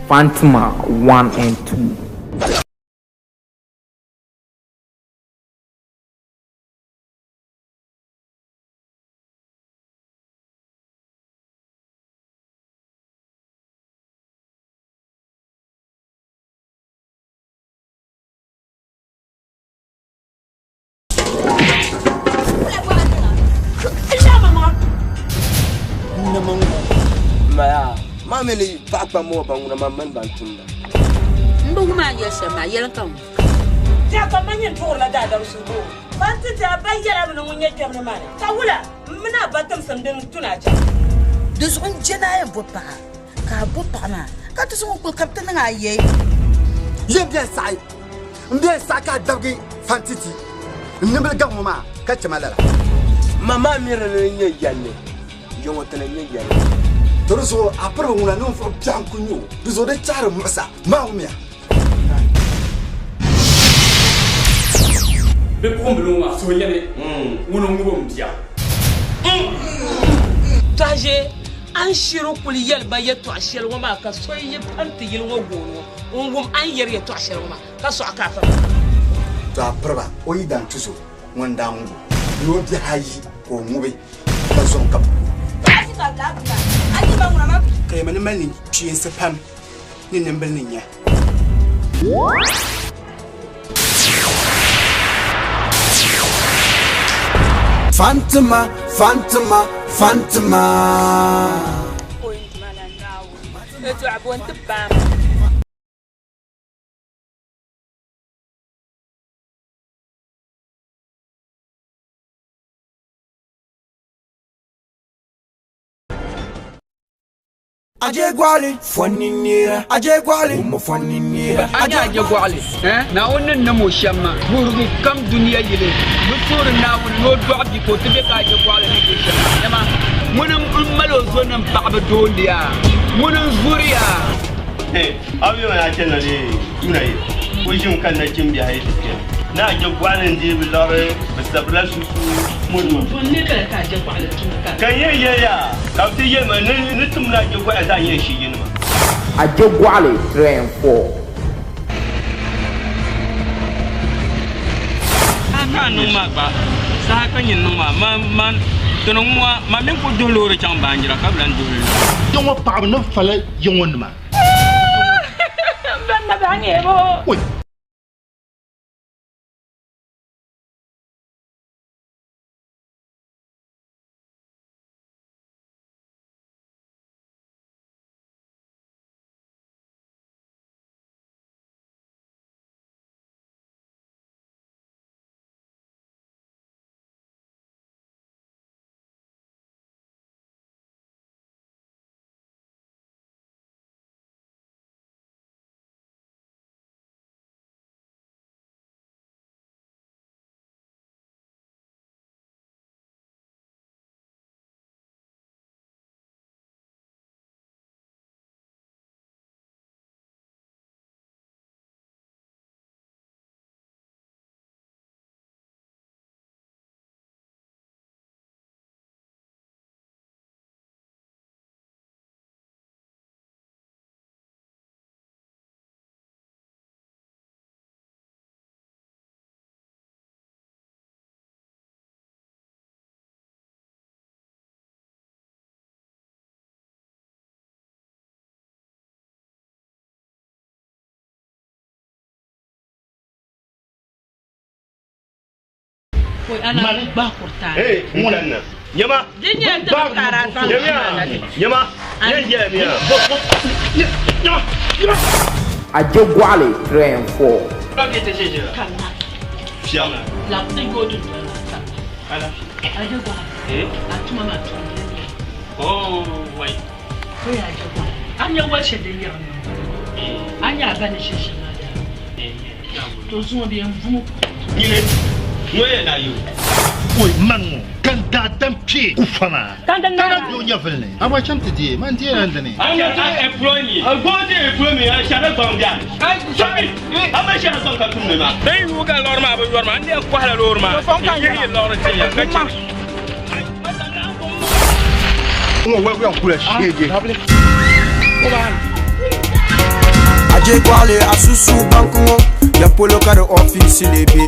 Fantima 1 and 2. Maa mi ni paɣa kpam ŋɔ ban ŋuna man mini ban tumda. M bi wum a ni yɛli shɛm maa, yɛlim ka wum. Tia ka ma nyin tuɣirila daadam suhudoo. Ka n ti ti a ba yɛla mini ŋun nyɛ kpɛm ni maa ni, ka wula m mini a ba timsim din tu ni a chaŋ? Di zuɣu n je ni a yɛn bo paɣa, ka a bo paɣa maa, ka ti zaŋ o kuli ka bɛ ti niŋ a yɛi. Yɛn bɛn saɣi M bɛn saɣi ka a dabigi fantiti n nimbili gaŋ ŋɔ maa ka chɛ ma lala. Ma maa miri ni n nyɛ yɛlli, yiŋɔ ti ni nyɛ yɛlli. To di zuɣu a piriba ŋuna ninvuɣ biɛɣu n-kul nyɛ o, di zuɣu di chaɣiri muɣisa maa ŋumiya. Bipuɣimbila ŋɔ maa suhu nyɛmi ŋuni n-ŋub m bia. Tɔhiʒee, a ni shiri kul yɛli ba yɛtɔɣ shɛli ŋɔ maa ka so yi pa nti yili ŋɔ gooni ŋɔ n-wum a ni yɛri yɛtɔɣ shɛli ŋɔ maa, ka sɔɣi ka a fa ba. To a piriba o yidan tuzo ŋun daa ŋub o ni o bihi ayi ka o ŋubi ka zɔŋ ka bu o. Ka yɛma ni mali ninkpeensi pam ni nimbili ni nya. Fantima, Fantima, Fantima. Aje gɔɣili fɔnni neera aje gɔɣili wummi fɔnni neera. A nya aje gɔɣili, eh? Naawuni ni nam o shɛm maa, wuhirigu kam dunia yili bi suhiri Naawuni ni o dɔɣi bia ka o ti be ka aje gɔɣili ni be shɛm maa. Dama ŋuni m-mali o zonim paɣiba doondi ya? Ŋuni n-zuri ya? A bi yɛli ma ni a chani na bee tuuna ye? O ʒimi ka nachimbihi ayi ti kpɛna. Ni a je gɔɣili n-deei bɛ liɣiri, bɛ sabirila susuuni mɔnima. Ka n yɛn yɛli ya, ka bɛ ti yɛli ma ni ni tim ni a je gɔɣili zaa nyɛla shi yinima. A je gɔɣili 3 and 4. Saha ka a niŋ maa gba, saha ka nyin niŋ maa, man, man, ti ni ŋuna, man mi n-kul duhi loori chaŋ baanjira ka bi lan duhi li loori. Yiŋɔ paɣaba ni fala yiŋɔ nima. Oi. Nyama. Nyama. Nyama. A je gɔɣili 3 and 4. Oi man ŋɔ ka n daadam kpee ku fa maa ka na be o nyɛvili ni. A gba chaŋ ti deei man deela n dini. A employ me. A go to employ me. A shɛhira gbaŋ biɛni. A mali shɛhira gbaŋ ka tumdi maa. Bɛn yuui ka lɔri maa bi yɔri maa, n di yɛn kɔhila loori maa n-yihi yi liɣiri ti ya ka chɛ. Ŋɔ waligu yɛn kula sheegi. Ajegwale Asusu Bank ŋɔ ya polo ka di ofiisi lee be.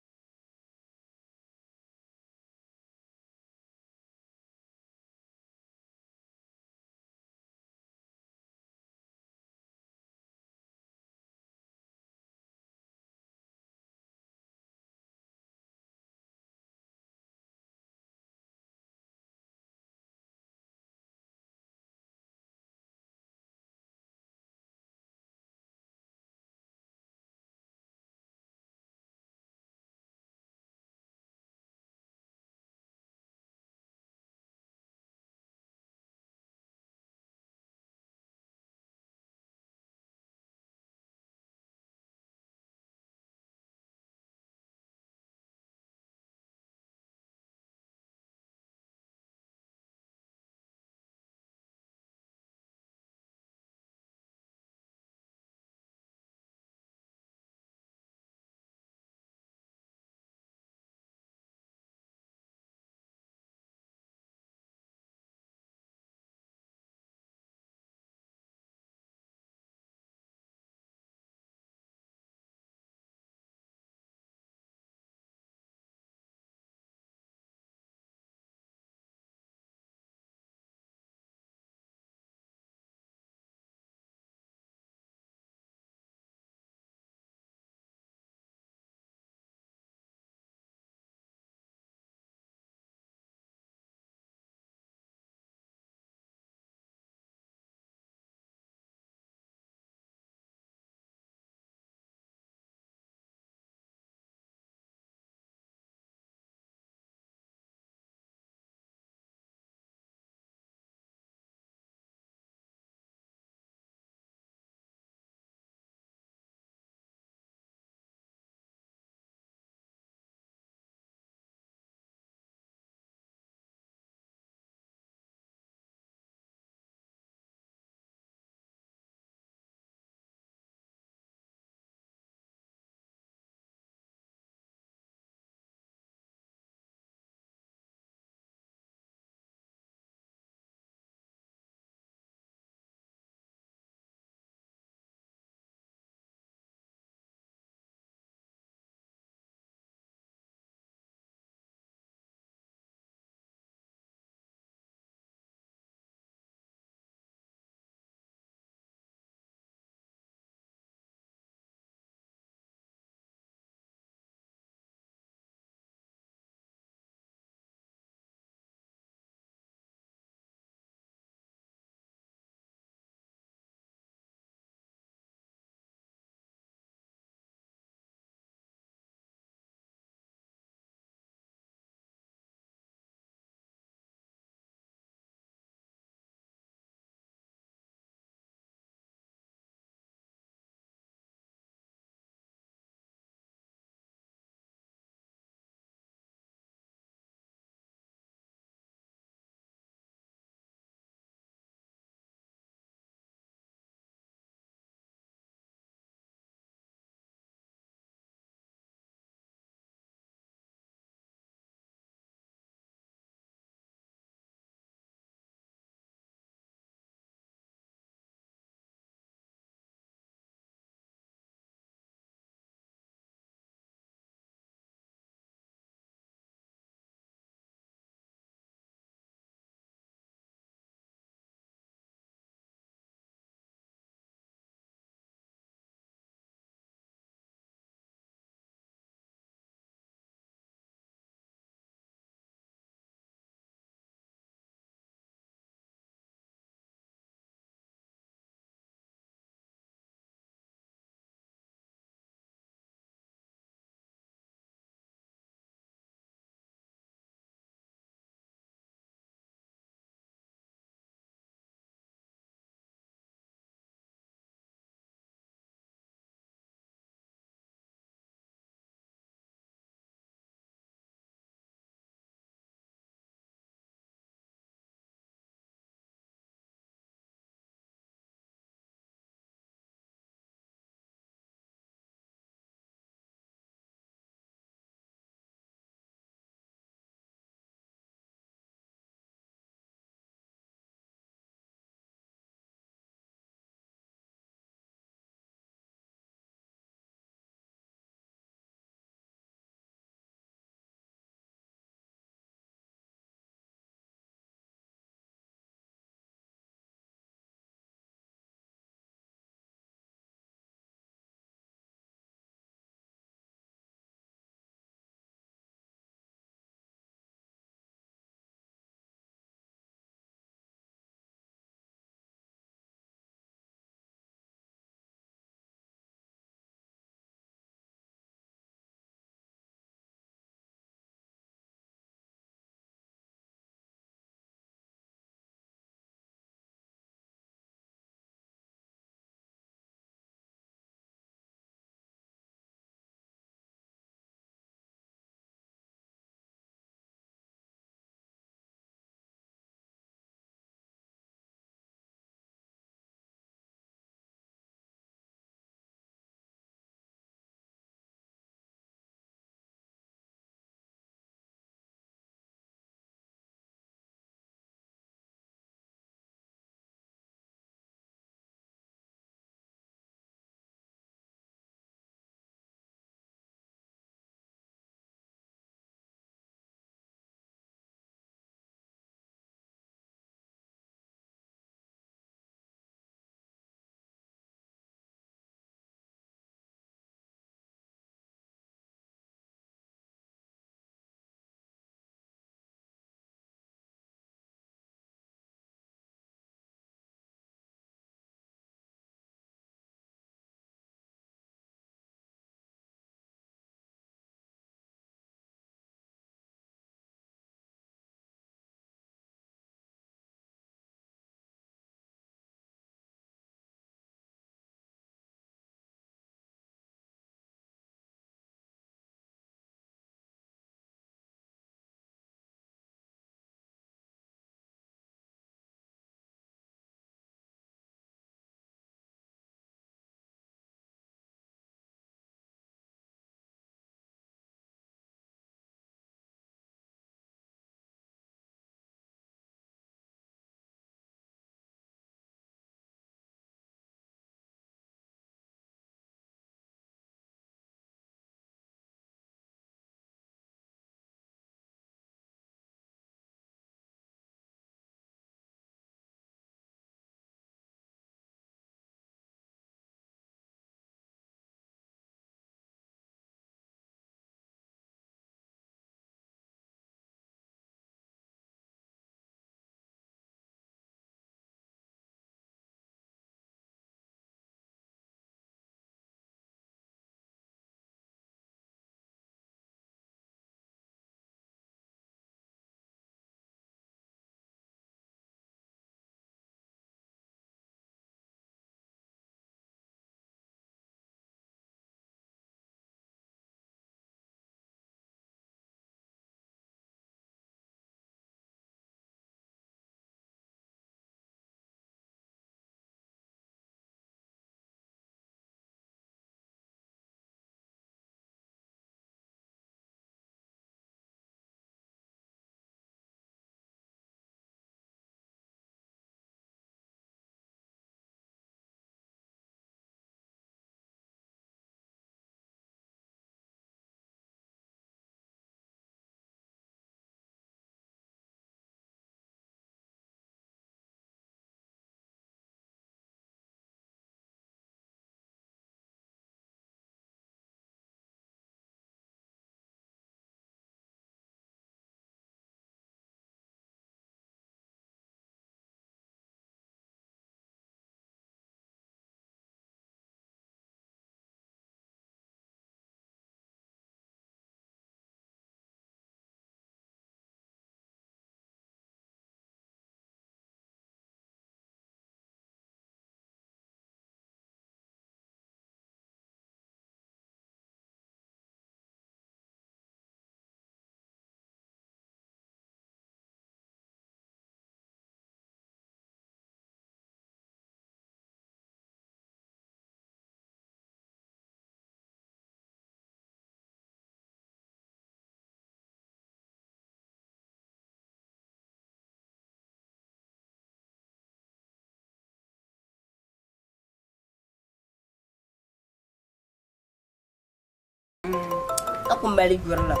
Ka ku mali yurilim.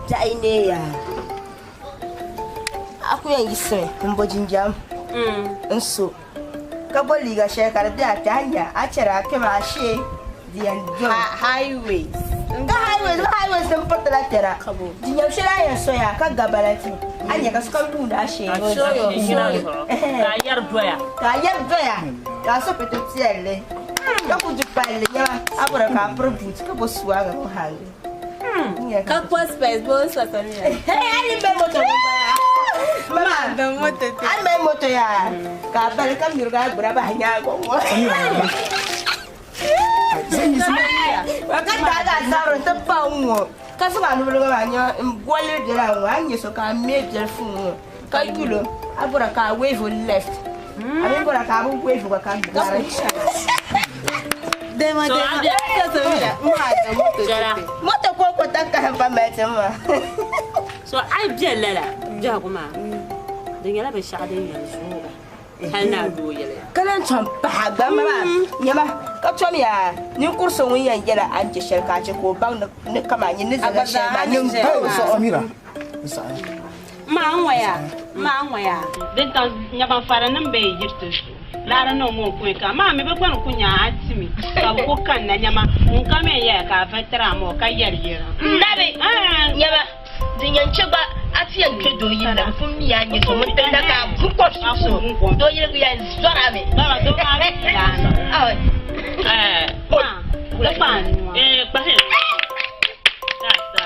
Biɛɣu yi neei yaa, a ku yɛn yiɣisimi m-bo jinjam n-so, ka bo liiga shɛli ka di be a kpe. A ni nya a chɛri a kpɛma a shee di yɛn domi. Highways. Ka highways, bɛ highways din piriti la kpɛra. Jinjam shɛli a yɛn so yaa ka ga balati, a ni nya ka sokam yuuni a shee. Ka a yɛri doya. Ka a yɛri doya, ka a so pɛto piɛlli, ka ku du palli nɛma, a bɔra ka a piri buuti ka bo suwaaga ŋɔ hangi. Ka kpa spice bo sasa mi ya. Hey, ani mɛ moto ko bala. Mama, ani mɛ moto ya. Ka bali ka miri ka gbura ba nya ko mo. Ka ta ga sabro te pa ngo. Ka so ba nubulu ba nya ngoli de la ngo an yeso ka me bel fu ngo. Ka yulo abura ka wave left. Abi bora ka bu wave ka ka gbara. Dema dema. Moto ko ko ta ka pa mɛti ma. So ai biɛ lala biɛhigu maa di nyɛla binshɛɣu din yɛn zooga hali ni a doo yɛli ya. Ka lan tom pahi gba maa nyɛma ka tom yaa ninkuri so ŋun yɛn yɛla a ni chɛ shɛli ka a chɛ ka o baŋ ni kama a nyini ni zaŋla shɛli maa nyin pa o zuɣu. Maa n waya maa n waya din ka nyaban fara nim bɛ yiri ti zuɣu laara niŋ ŋɔ ku ka maa mi bi gbani ku nya a timi ka bi ku kanna nyama ŋun ka mi yɛya ka a vatira maa ka yɛli yɛla. Nabi nyama din yɛn chɛ gba a ti yɛn kpɛ doo yili la bi pun mi a nyɛ so ŋun ti na ka a bu kɔri so doo yili ku yɛn zɔra mi. Baba doo maa mi laana. Eh kpahi.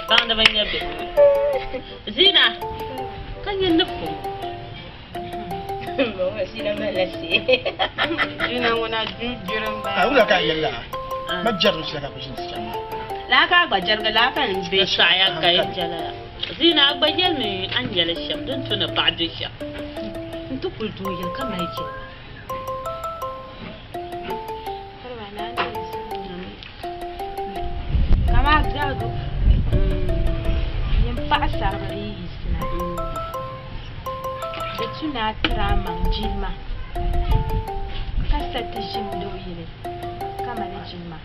Baŋdi bi nyɛ bihi. Zina ka nyɛ ni kum. Zina ŋuna jiri n bala. A wula ka yɛli la ma jɛrigi shɛli ka ku ʒini ti chaŋ maa. Laa ka a gba jɛrigi laa ka n be. Saɣaya ka yi jɛla ya. Zina a gba yɛlimi a ni yɛli shɛm din tu ni paɣa be shɛm. N ti kuli doo yili ka mali jilima. Kamaa biɛhigu puuni nyin paɣasaribila yi yiɣisina di tu ni a tiri a maŋ jilima ka sa ti ʒini doo yili ka mali jilima.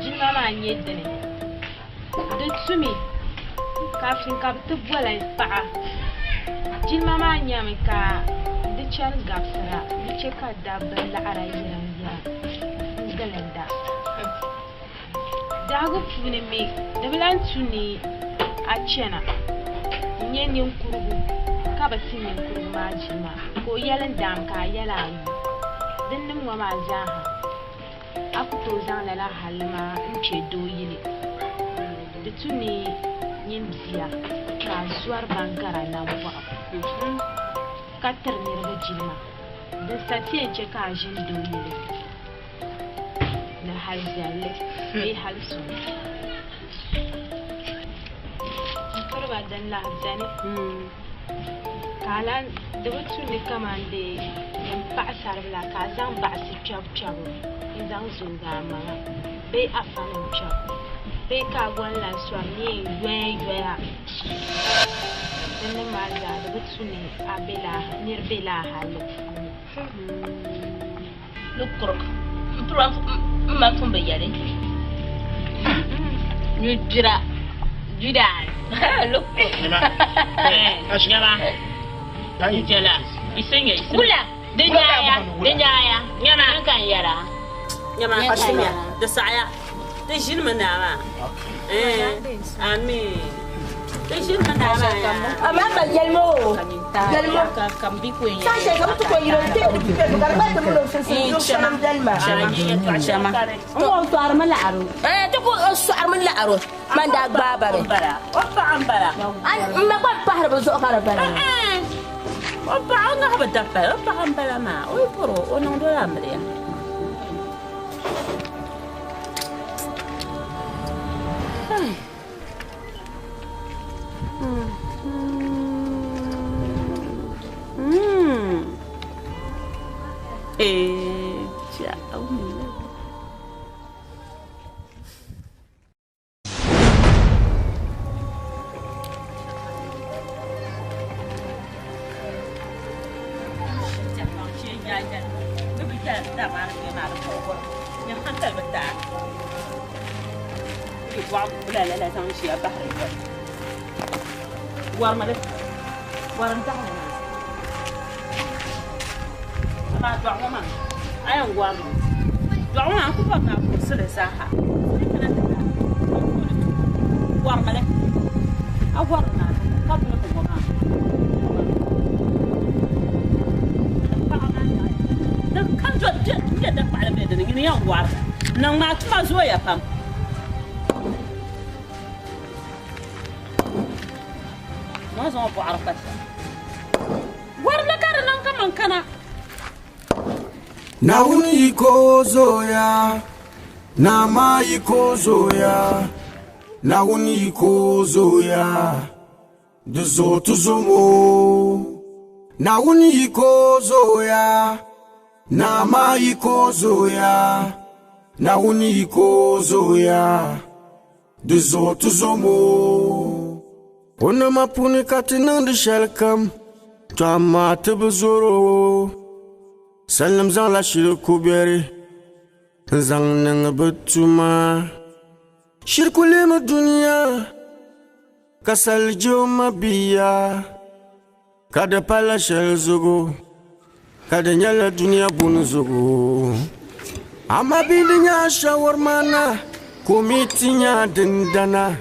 Jilima maa n-nyɛ dini. Di tumi kafin ka bɛ ti boli paɣa. Jilima maa nyɛmi ka di chani gabisira di che ka dabba laɣira yirim yirim n-gilinda. Biɛhigu puuni mi di bi lahi tu ni a chana n-nyɛ ninkurugu ka bi ti ninkurugu maa jilima ka o yɛli n-daam ka a yɛli a yi. Dinnim ŋɔ maa zaaha a ku tooi zaŋ lala halli maa n-kpe doo yili. Di tu ni nyin bia ka a zɔri ban gara nambɔɣu ka tiri niriba jilima. Din sa ti yɛn che ka a ʒini doo yili ni hali viɛlli bee hali suŋ. N piriba din lahi beni ka a lan di bi tu ni kaman dee n paɣasaribila ka a zaŋ baɣisi kpɛbu kpɛbu n-zaŋ zoogi a maŋa bee afanim kpɛbu bee ka a gɔni lan sɔri ni yɛn yoya yoya dinni maa zaa di bi tu ni a be la niri be la a halli puuni. Ni kurik n piriba n ma pun bi yɛli ni dira juda lukurik Nyama njɛla isinya isi wula di nyaaya di nyaaya nyama n kan yɛra nyama di saɣaya ti ʒinimi naa maa amin ti ʒinimi naa maa Amma ba yɛlimo o yɛlimo san shɛli ka bi ti ko yino n-kpe di kpe ka di gba ti mini o sunsuuni luɣ shɛli m-beni maa. N ŋɔ sɔɣirimi laɣiri o. Ti ku sɔɣirimi laɣiri o man daa gbaai ba mi. O paɣa m-bala. M ma gba m-pahiri bɛ zuɣu ka di bala. O paɣa o ŋahi bi dabpali o paɣa m-bala maa o yi bɔri o o niŋdi o la amiliya. Eh, ciao. ti bɔɣu bila lala zaŋ ʒiya bahiri yoli. Warimi li. Wari n daɣili maa. Amaa dɔɣu ŋɔ maa, a yɛn warimi. Dɔɣu ŋɔ maa, n ku bɔri ni a kurisi li zaaha. Di kana ti bahi, n ku li tu. Warimi li. A wari maa ka biligi ŋɔ maa. Paɣa maa nyaɣiya. Di kam do bɛ nyɛ dakpaɣili bɛ dini, nyini yɛn wari li. Niŋ maa tuma zooya pam. Ŋɔ zaŋ o bɔɣiri kpa shɛm. Warili ka di niŋ kaman kana. Naawuni yiko zooya, naa maa yiko zooya, Naawuni yiko zooya, di zuɣu ti zomo. Naawuni yiko zooya, naa maa yiko zooya, Naawuni yiko zooya, di zuɣu ti zomo. O nama puuni ka ti niŋdi shɛlikam, to amaa ti bi zɔr o. Salinim zaŋla shiriku biɛri n-zaŋ niŋ bɛ tuma. Shiriku leemi dunia, ka sali je o mabia, ka di pala shɛli zuɣu, ka di nyɛla dunia buni zuɣu. Amaa bia di nya shawarimana, ka o mi ti nya dindana.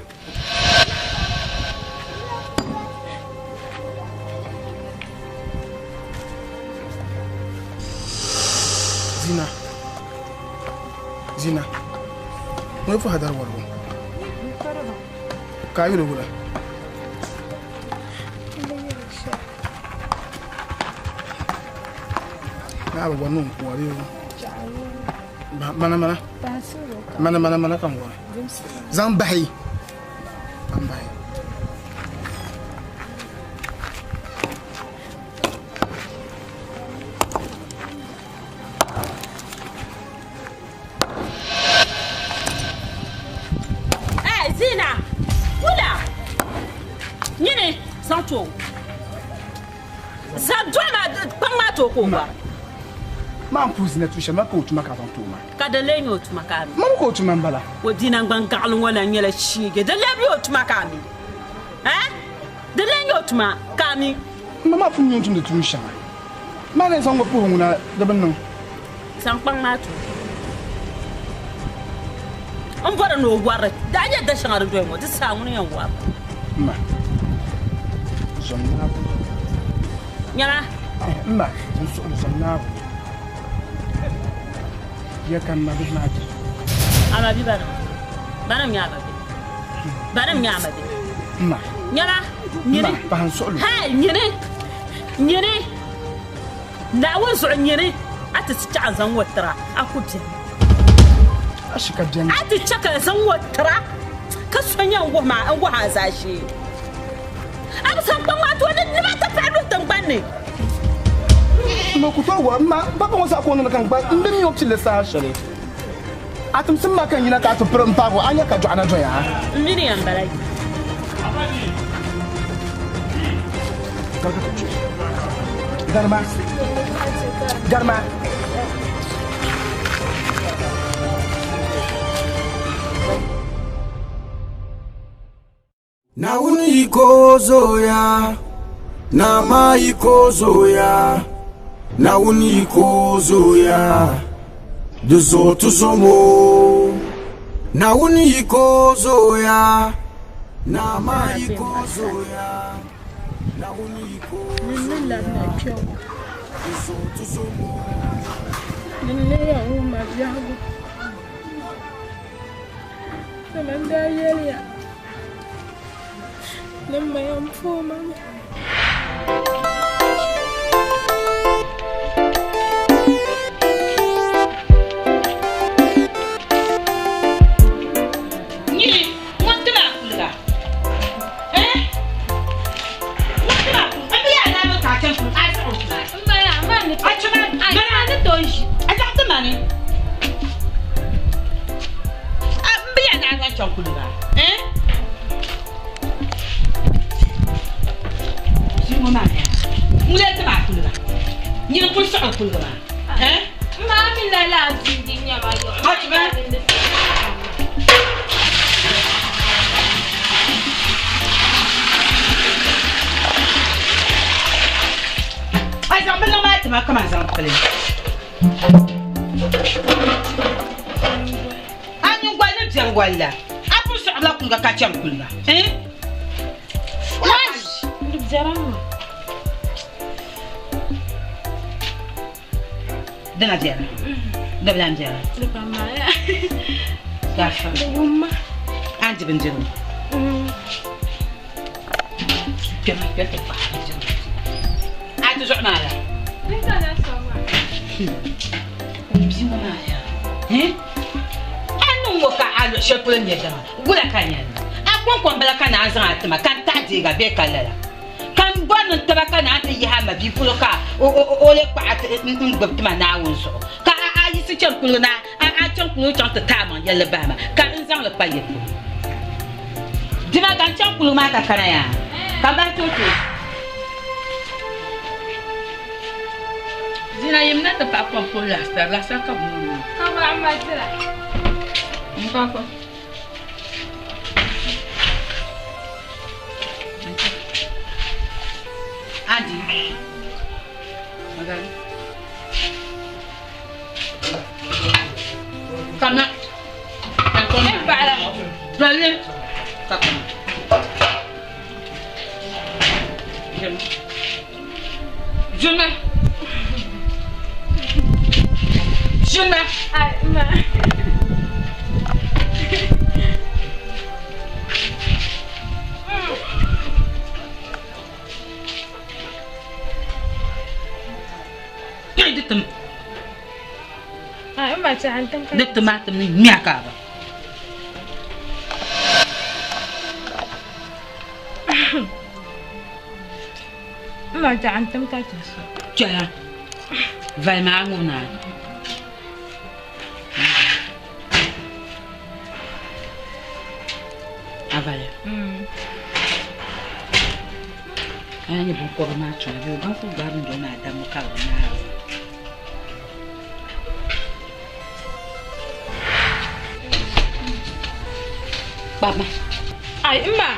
Zina. Zina. Ŋɔ fuha dari warigu. Ka a yuli wula? Naa bi bɔri ni n ku a bee? Mana mana. Mana mana mana ka n bɔri. Zaŋ bahi. Zaŋ bahi. Hey, Zina! Kula! Nyini, zaŋ to. Zaŋ doli maa kpaŋ maa to ka o gba. Maa n puhi zina tu shɛli, ma ka o tuma ka a zaŋ to o maa. Ka di lee nyɛ o tuma ka a mi? Mani ka o tuma m-bala. O bia naŋgban gaɣili ŋɔ lan nyɛla shiigi. Di lee bi o tuma ka a mi? Eh? Di lee nyɛ o tuma ka a mi? M ma maa pun mi o ni tumdi tuun shɛŋa. Maa ni zaŋ ŋɔ puhi ŋuna di bi niŋ. Zaŋ kpaŋ maa ti o. N bɔri ni o wari li. Daa nyɛ da shɛŋa din doya ŋɔ, di saha ŋuni yɛn wari li. M ma, zom Naawuni. Nyama. M ma, n suhiri zom Naawuni. Ya ka m ma bihi maa di. A ma bi banim. Banim nyɛ a ma bihi. Banim nyɛ a ma bihi. M ma. Nyama, nyini. M ma, pahi n suɣili. Hey, nyini. Nyini. Naawuni zuɣu nyini. A ti chɛ a zaŋ ŋɔ tira, a ku beni. A shi ka beni. A ti chɛ ka a zaŋ ŋɔ tira, ka so nya n-wuhi ma, n-wuhi a zaashee. A bi zaŋ kpaŋ maa ti o ni nima ti pahi lu tiŋgbani ni. M ma ku tooi wuhi ma, papa ŋɔ saha ka o niŋdi ka n gba m bi mi o pilli saha shɛli. A timsim ma ka n yina ka a ti piri m paagi o, a nya ka dɔɣu na doya a. M mini ya m-bala yi. Garima. Garima. Naawuni yiko zooya, naa maa yiko zooya, Naawuni yiko zooya, di zuɣu ti zomo. Naawuni yiko zooya, naa maa yiko zooya, Naawuni yiko zooya, di zuɣu ti zomo. Din lee yɛn wuhi ma biɛhigu. Dama n daa yɛliya ni m ma yɛn pooi ma mi. Nyini, ŋun ti ma kuliga. Eh? Ŋun ti ma kuliga. N bi yaa naa mi ka a chaŋ kuliga. A zaɣ o tuma. M ma yaa, ma ni A chima, A ni tooi ʒi. A zaɣ ti ma ni. A m bi yaa naa zaŋ chaŋ kuliga. Eh? Ʒi ŋɔ maa yaa. Ŋun lee ti ma kuliga. Nyini n kuli sɔɣi kuliga maa. Eh? M ma mi lala a bindi nyɛma yɔɣu. A chima. tima ka man zaŋ pili. A nyingoli ni biɛri goli la, a pun sɔɣirila kuŋga ka chani kuliga. Eh? Di biɛra maa. Dina biɛra. Di bi lan biɛra. Di pa maaya. Gaafara. Di wumma. A ni di bindirigu. Kpɛma kpɛ ti pahi bindirigu. A ti zuɣu maa la. Din ka na sɔŋ maa. Bia ŋɔ maa yaa. Eh? A niŋ ŋɔ ka a luɣ shɛli polo nyɛ dama. Wula ka n yɛn niŋ? A kɔŋko m-bala ka naan zaŋ a ti ma ka n tahi deega bee ka lala? Ka m bɔri ni n taba ka naan ti yihi a ma bia polo ka o lee kpaɣi a ti n-gbibi ti ma Naawuni zuɣu. Ka a yiɣisi chaŋ kuliga ni a chaŋ kuliga chaŋ ti taai maŋ yɛlli bahi ma ka n zaŋ li kpa yili polo. Dima ka n chaŋ kuliga maa ka kana yaa, ka m bahi ti o ti o. Zina yim na ti paɣi kom puhi lahisari, lahisari ka bɛ niŋ maa. Ka baɣa ma dira. N ka ko. Adi. Magari. Kama. Baɣa. Dɔlli. Ka kama. Juma. Juma. Ai, ma. Di tim. Ai, ma ta an tam Di tim a tim ni ŋmɛhi kaaba. Ma ta an tam ka ti so. Chɛla. Vali maa ŋub naa. A vali. A nyɛ binkɔbiri maa chana bee o ban kuli gbaai bindoo maa dambu ka bi naai. Kpabima. Ai, ma.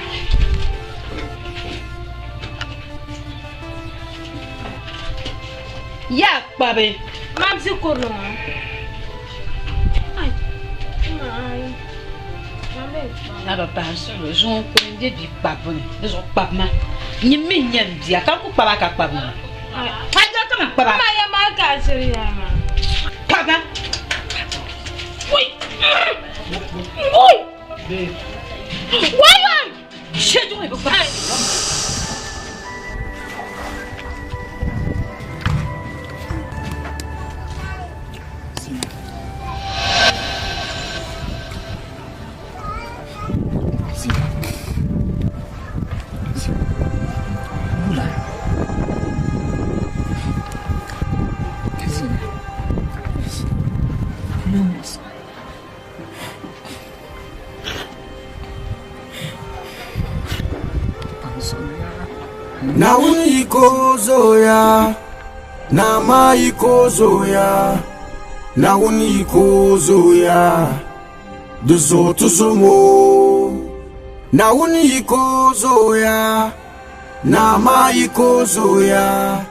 Yaa kpabi. Ma bi kurili ŋɔ. Ai, ma ai. Ma bɛ kpabi. Na bi pahi suhuri zuŋɔ kuli n bɛ bia kpabbu ni di zuɣu kpabi ma. Nyini mi n-nyɛ m bia ka n ku kpabi a ka kpabi ma. Ai. A doli ka man kpabi a. Ma ya maa ka a ʒiri ya maa. Kpabi ma. Oi! Oi! Wai wai! Shɛ zuŋɔ bi kpabi. Naawuni yiko zooya, naa maa yiko zooya, Naawuni yiko zooya, di zuɣu ti zomo. Naawuni yiko zooya, naa maa yiko zooya.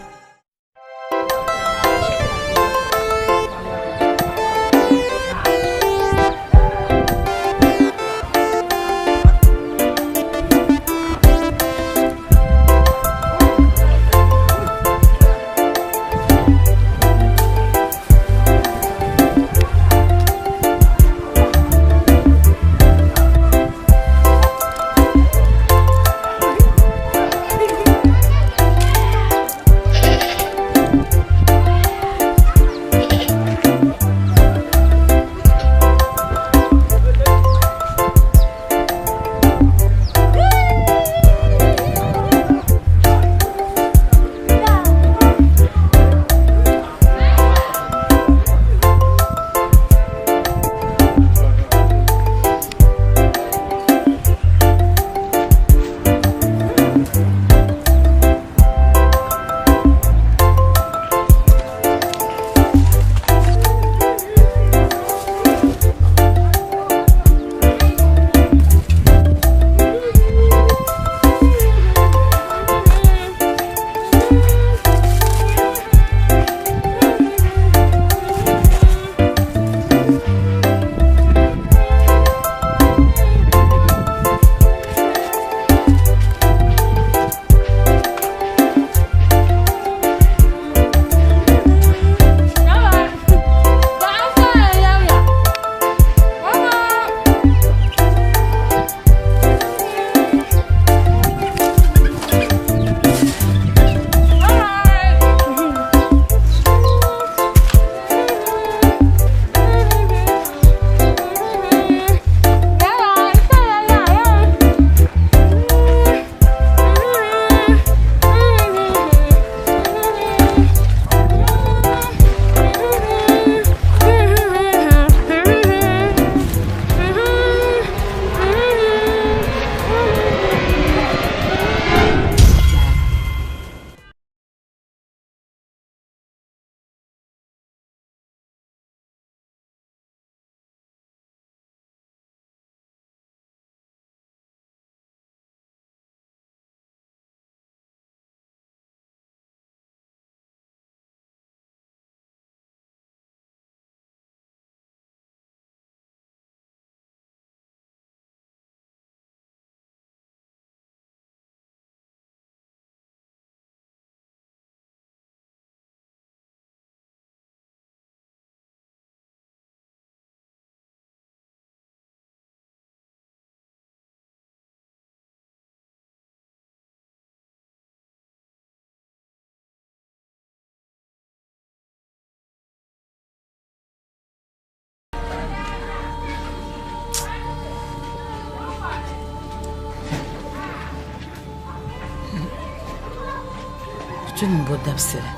Tu ni bo dabisili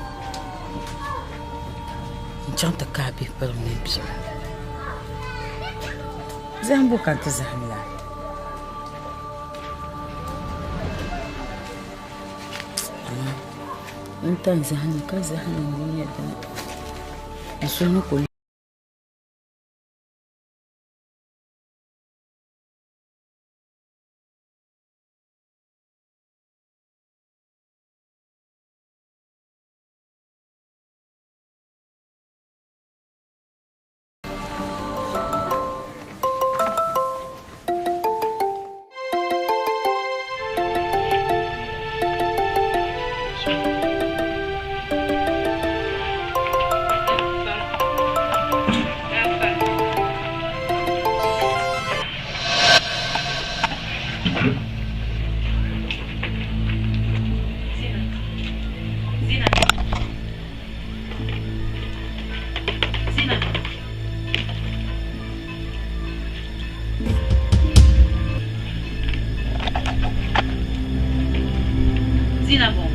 n-chaŋ ti kaai bihi piligu mini bia maa. Zahim bo ka n ti zahim laa? Amaa n tan zahim li ka zahim li n-lee nyɛ dini? N suhu ni kul Zina bɔŋɔ.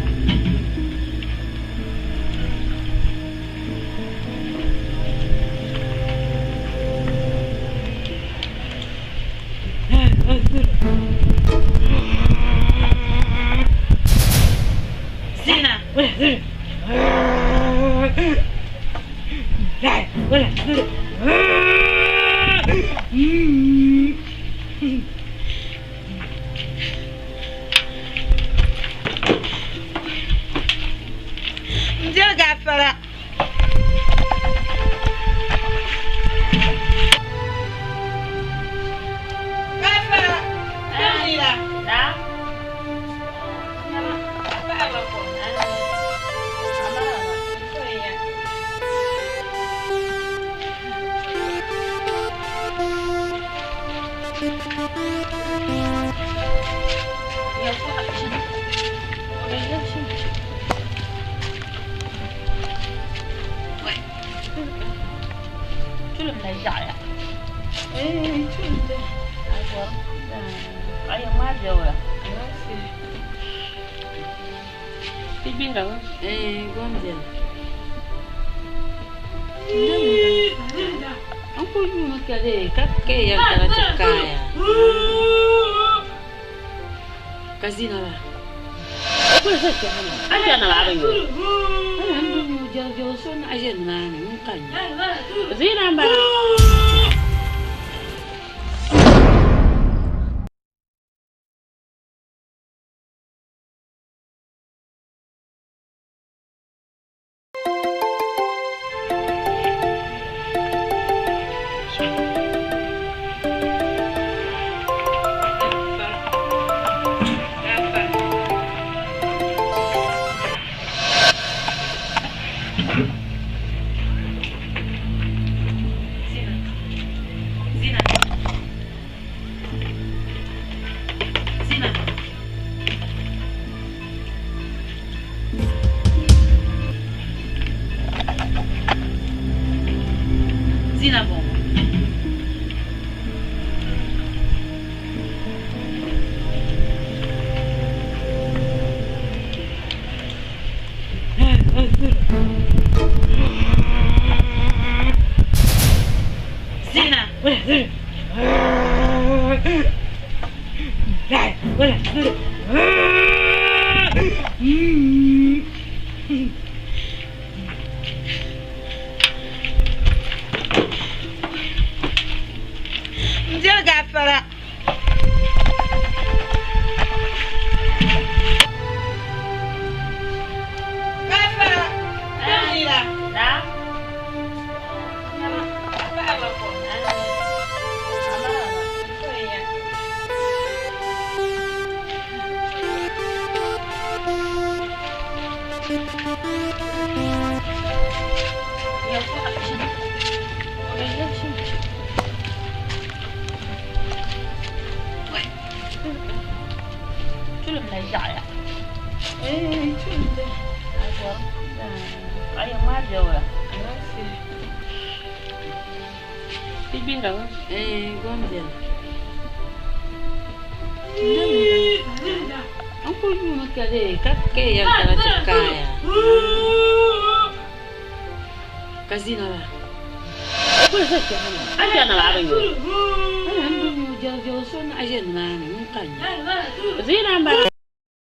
Zina. N diri gaafara. Gaafara. Zina. Ka zina maa o kuli ʒe kpɛha maa a ni kpɛri na maa a bi nya o a ni bi nya o jɛlijɛli so naɣ ʒe nimaani ŋun ka nya zina m-bala. Zina bɔŋɔ. Zina. N diri gaafara. Gaafara. Zina. N kuli yuumi ka lee ka yɛli ka ti kaaya. Ka zina maa. O kuli ʒe kpɛha maa. A kpɛri na maa a bi nya o. Jɛri jɛri so naɣ ʒe nimaani ŋun ka n nya. Zina m-bala.